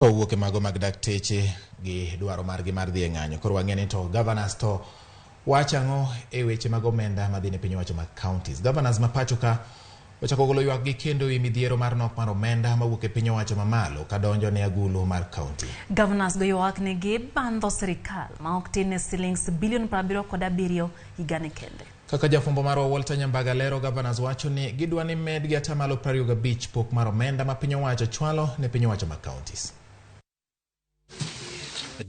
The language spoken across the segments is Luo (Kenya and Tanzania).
Owuok e mago mag dakteche gi dwaro margi mar dhi e ng'anyo. Koro wang'e ni to governors to wacho ang'o e weche mag omenda madhi ne piny owacho mag counties. Governors ma pacho ka ochako golo ywak gi kendo ewi midhiero mar nok mar omenda mawuok e piny owacho mamalo kadonjo ne agulu mar county. Governors go ywak ni gibandho sirikal ma ok tin ne silings bilion 77 higani kende. Kaka jafwambo marwa Walter Nyambaga lero, governors wacho ni gidwa ni medgi atamalo 25 pok mar omenda ma piny owacho chwalo ne piny owacho mag counties.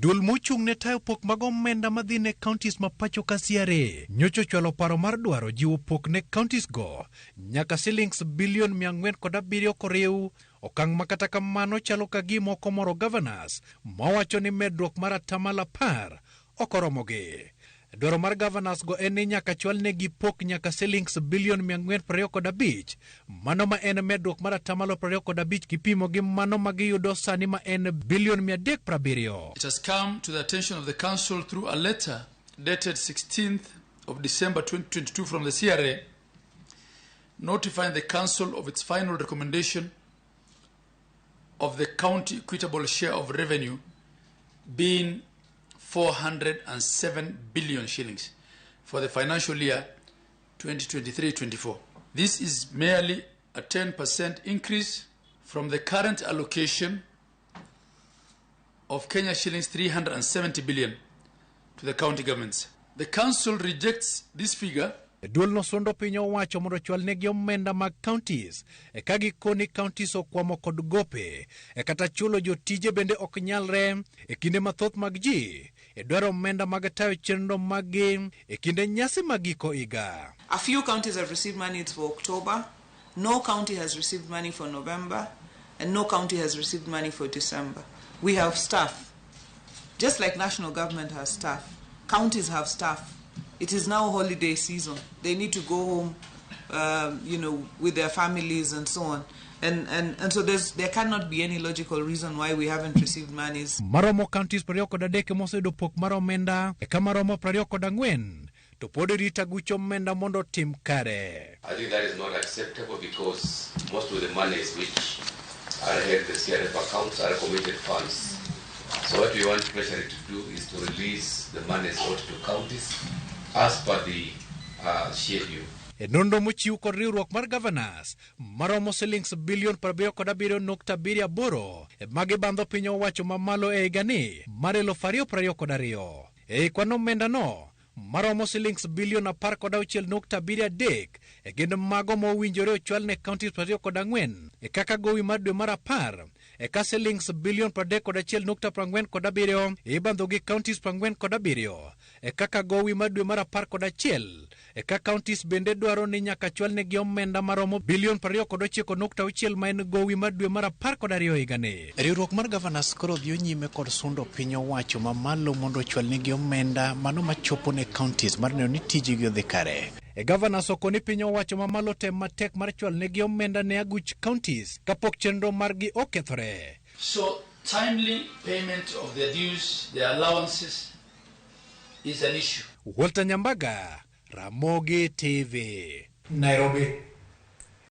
Duol mochung' ne tayo pok mag omenda madhi ne counties ma pacho ka CRA nyocha ochwalo paro mar dwaro jiwo pok ne counties go nyaka silings bilion 407 koriw okang' ma kata kamano chalo ka gima ok omoro governors mawacho ni medruok mar atamalo 10 ok oromogi. Dwaro mar governors go en ni nyaka chwalnegi pok nyaka silings bilion 425, mano ma en medruok mar atamalo 25 kipimo gi mano ma giyudo sani ma en bilion 370. It has come to the attention of the Council through a letter dated 16th of December 2022 from the CRA, notifying the Council of its final recommendation of the county equitable share of revenue being 407 billion shillings for the financial year 2023-24. This is merely a 10% increase from the current allocation of Kenya shillings 370 billion to the county governments. The council rejects this figure. Duol no sundo piny owacho mondo ochwalnegi omenda mag counties e ka gikoni counties okwamo kod gope e kata chulo jotije bende ok nyalre e kinde mathoth mag ji e dwaro omenda mag tayo chenro maggi e kinde nyasi mag giko higa. A few counties have received money for October. No county has received money for November, and no county has received money for December. We have staff. Just like national government has staff, counties have staff. It is now holiday season. They need to go home, with their families and so on. And so there cannot be any logical reason why we haven't received monies. Maromo counties 23 moseyudo pok mar omenda e ka maromo 24 to pod rito aguch omenda mondo otim kare. I think that is not acceptable because most of the monies which are held the CRF accounts are committed funds. So what we want Treasury to do is to release the monies owed to counties as per the schedule. E nonro mochiw kod riwruok mar governors maromo silings bilion 77.78 magi bandho piny owacho mamalo e higani mar 2022. E kwan omenda no maromo silings bilion 16.73 e gin mago mowinjore ochwal ne counties 24 e kaka gowi mar dwe mar 10 e ka silings bilion 31.47 ibandho gi counties 47 e kaka gowi mar dwe mar 11 e ka counties bende dwaro ni nyaka chwalnegi omenda maromo bilion 29.6 ma en gowi mar dwe mar 12 higani. Riwruok mar governors koro dhiyo nyime kod sundo piny owacho mamalo mondo ochwalnegi omenda mano machopo ne counties mar neno ni tijegi odhi kare. E governors okoni piny owacho mamalo tem matek mar chwalnegi omenda ne aguch counties kapok chenro margi okethore. So timely payment of their dues, their allowances is an issue. Walter Nyambaga, Ramogi TV. Nairobi.